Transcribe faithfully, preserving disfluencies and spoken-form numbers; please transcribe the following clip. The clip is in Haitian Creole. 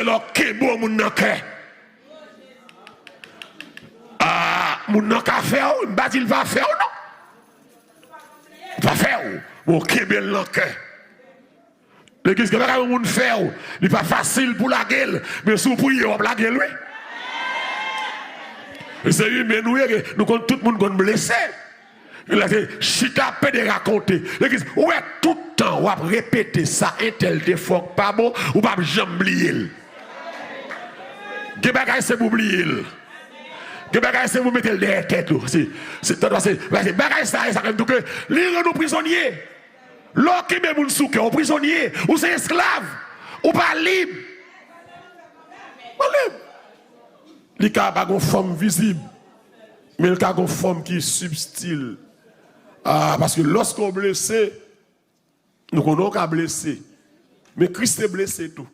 lè w kenbe yon moun nan kè. Ah, moun nan ka fè w, m pa di l pa fè w non. L pa fè w, men w kenbe l nan kè. Legliz, gen bagay yon moun fè w, li pa fasil pou lage l, men si w priye, w ap lage l, wi. Se imen nou ye, nou konn tout moun konn blese. La se chita pede rakonte. Legliz, ou wè tout tan w ap repete sa entèl te fè w k pa bon, ou p ap janm bliye l. Gen bagay se pou bliye l. Gen bagay se pou mete l dèyè tèt ou. Se, se, se, se bagay sa, e sa k tou ke li rann ou prizonye. Lè w kenbe moun sou kè, ou prizonye, ou se esklav, ou pa lib. Pa lib. Li ka pa gon fòm vizib, men l ka gon fòm ki sibtil. Ah, paske lòske w blese, nou konnen w ka blese, men Kris te blese tou.